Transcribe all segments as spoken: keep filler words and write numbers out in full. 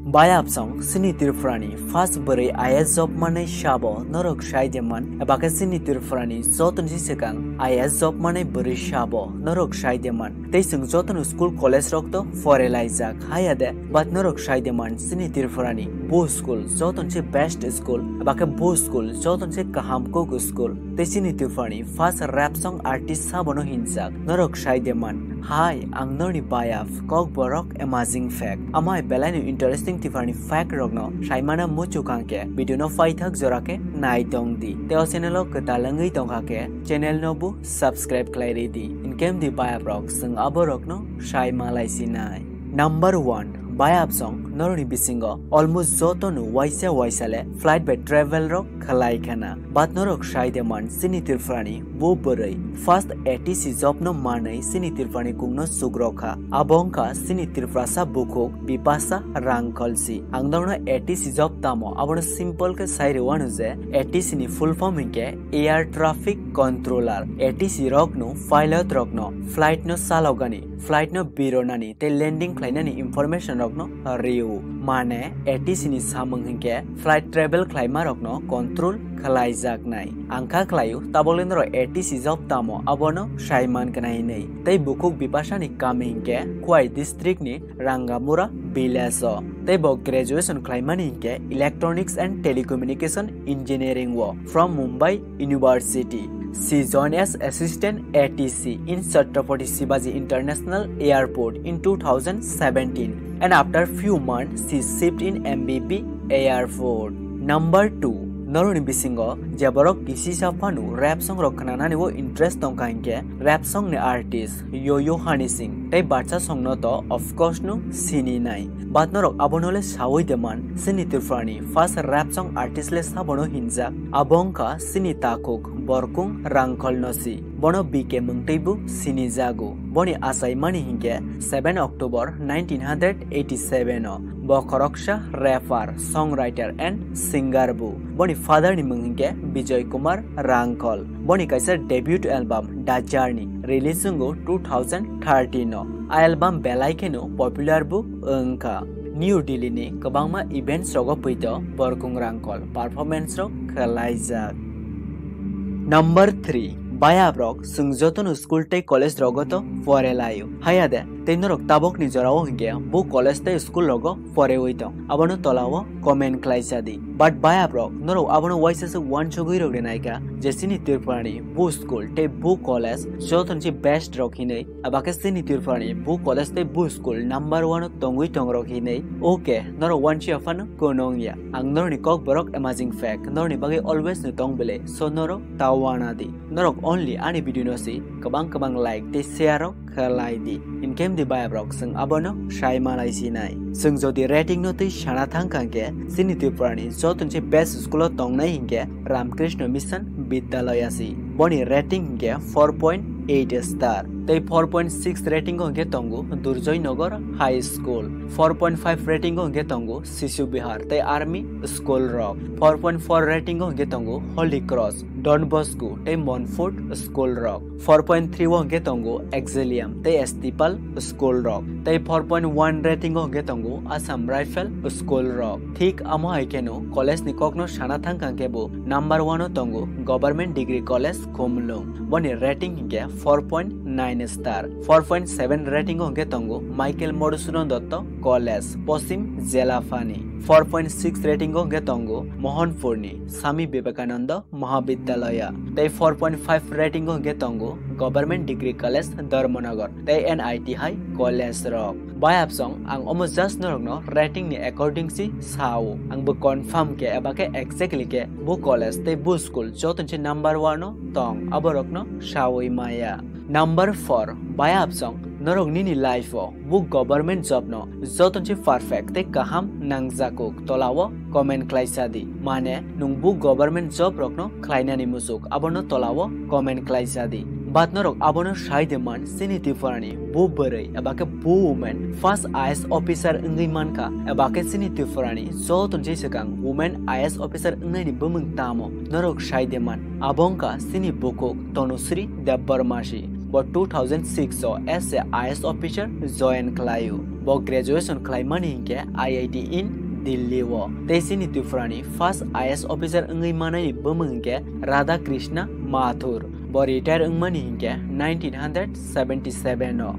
Bayapsong, chini Tripurani first bwrwi I A S job manwi sabo norok sai de man, eba khe chini Tripurani jotono se swkang I A S job manwi bwrwi sabo norok sai de man. Tei chwng jotono school college rok to pore laijak haya de, but norok sai de man chini Tripurani bo school jotono se best school, eba khe bo school jotono se kaham kok school. Tei chini Tripurani first rap song artist sabono hinjak norok sai de man. Hai, ang norni bayap, kok borok amazing fact. Amai belai no interesting Tripurani fact rokno saimana muchuk hang khe video no paithak jora khe nai tong di. Tei o channel o kwtal wngwi tongkha khe channel no bo subscribe khlai ri di. Inkhe di bayap rok, chwng abo rokno sai malai sinai. Number one, bayap song norokni bisingo almost jotono waisa waisa le flight bai travel rok khlai khana. But norok sai de man chini Tripurani bo bwrwi first A T C job no manwi chini Tripurani kungno sukrok kha. Abo wngkha chini Tripurasa bukhuk Bipasa Rangkholsi. Ang norokno A T C job tamo abono simple khe sai rwano je A T C ni full form hinkhe Air Traffic Controller. A T C rokno pilot rokno flight no chalokgani, flight no bironani tei landing khlainani information rokno rw. Mane A T C ni samung hinkhe flight travel khlaima rokno control khlaijaknai. Ang kha khlaio, tabole norok A T C job tamo abono sai mankhnai hinwi. Tei bukhuk Bipasani kami hinkhe Khowai district ni Rangamura village o. Tei bo graduation khlaimani hinkhe Electronics and Telecommunication Engineering o from Mumbai University. She joined as assistant A T C in Chhatrapati Shivaji International Airport in two thousand seventeen, and after few months she shipped in M B B Airport. Number two, norokni bisingo je borok kisisa phano rap song rok khnanani o interest tongkha hinkhe rap song ni artist Yo Yo Honey Singh tei bacha song no to of course no sini nai. But norok abono le sawi de man, chini Tripurani first rap song artist le sabono hinjak, abo wngkha chini takhuk Borkung Rangkholnosi. Bono B K mwngtwi bo sinijago. Boni achaimani hinkhe seven October nineteen hundred eighty-seven o. Bo khoroksa rapper, songwriter and singer bo. Boni father ni mung hinkhe Bijoy Kumar Rangkhol. Boni kaisa debut album The Journey release wngo two thousand thirteen o. A album belai kheno popular bo wngkha. New Delhi ni kwbangma events rogo poito Borkung Rangkhol performance rok khlaijak. Number three, bayap rok, chwng jotono school tei college rogo to pore laio. Haya de, tei norok tabok ni jorao hinkhe bo college tei school rogo porewi tong. Abono tolao comment khlai sa di. But bayap rok, norok abono waisa se wansugwi rok de naikha je chini Tripurani bo school tei bo college jotono se best rok hinwi. Aba khe chini Tripurani bo college tei bo school number one o tongwi tong rok hinwi. Okay, norok wansi aphano konong ya. Ang norokni kok borok amazing fact, norokni bagwi always no tong bele, so norok ta wana di. Norok only ani video no si kwbang kwbang like tei share rok khlai di. Inkhe di bayap rok, chwng abono sai malai sinai. Chwng jodi rating no twi sana thang kha hinkhe chini Tripurani jotono se best school o tongnai hinkhe Ramakrishna Mission Vidyalaya si. Boni rating hinkhe four point eight star. Tei four point six rating o hinkhe tongo Durjoy Nagar High School. Four point five rating o hinkhe tongo Shishu Vihar tei Army School rok. Four point four rating o hinkhe tongo Holy Cross, Don Bosco tei Montfort School rok. Four point three o hinkhe tongo Exilium tei Estipal School rok. Tei four point one rating o hinkhe tongo Assam Rifle School rok. Thik amo hai kheno college ni kokno sana thang kha hinkhe bo number one o tongo Government Degree College Khumulwng. Boni rating hinkhe four point nine star. Four point seven rating o hinkhe tongo Michael Madhusudan Dutta College, Poschim Jelaphani. Four point six rating o hinkhe tongo Mohanpurni Swami Vivekananda Mahavidyalaya. Tei four point five rating o hinkhe tongo Government Degree College Dharmanagar tei N I T hai college rok. Bayap song, ang omo just norokno rating ni according si sao. Ang bo confirm khe eba khe exactly khe bo college tei bo school jotono se number one o tong, aborokno sawi maya. Number four, bayap song, norok nini life o bo government job no jotono se perfect tei kaham nangjakuk, tolao comment khlai sa di. Mane, nwng bo government job rokno khlainani muchuk, abono tolao comment khlai sa di. But norok abono sai de man, chini Tripurani bo bwrwi eba khe bo woman first I A S officer wngwi mankha, eba khe chini Tripurani jotono se swkang woman I A S officer wngnaini bumung tamo, norok sai de man. Abo wngkha chini bukhuk Tanushree Debbarmasi. Bo two thousand six o as a I A S officer join khlaio. Bo graduation khlaimani hinkhe I I T in Delhi o. Tei chini Tripura ni first I A S officer wngwi manani bumung hinkhe Radha Krishna Mathur. Bo retire wngmani hinkhe nineteen hundred seventy seven o.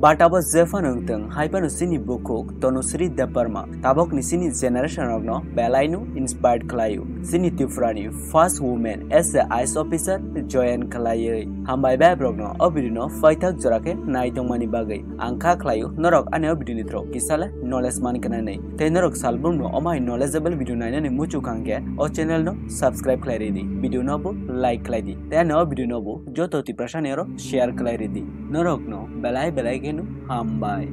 But abo jephano wngtwng, haiphano chini bukhuk Tanushree Debbarma tabokni chini generation rokno belaino inspired khlaio. Chini Tripura ni first woman as a I A S officer join khlaiwi. Hambai bai borokno o video no paithak jora khe nai tongmani bagwi. Ang kha khlaio norok ani o video ni through kisa le knowledge man khnanai. Tei norok salbumno omai knowledgeable video nainani muchuk hwnkhe o channel no subscribe khlai ridi. Video no bo like khlai di. Tei ani o video no bo joto Tiprasa ni oro share khlai ridi. Norokno belai belai kheno hambai.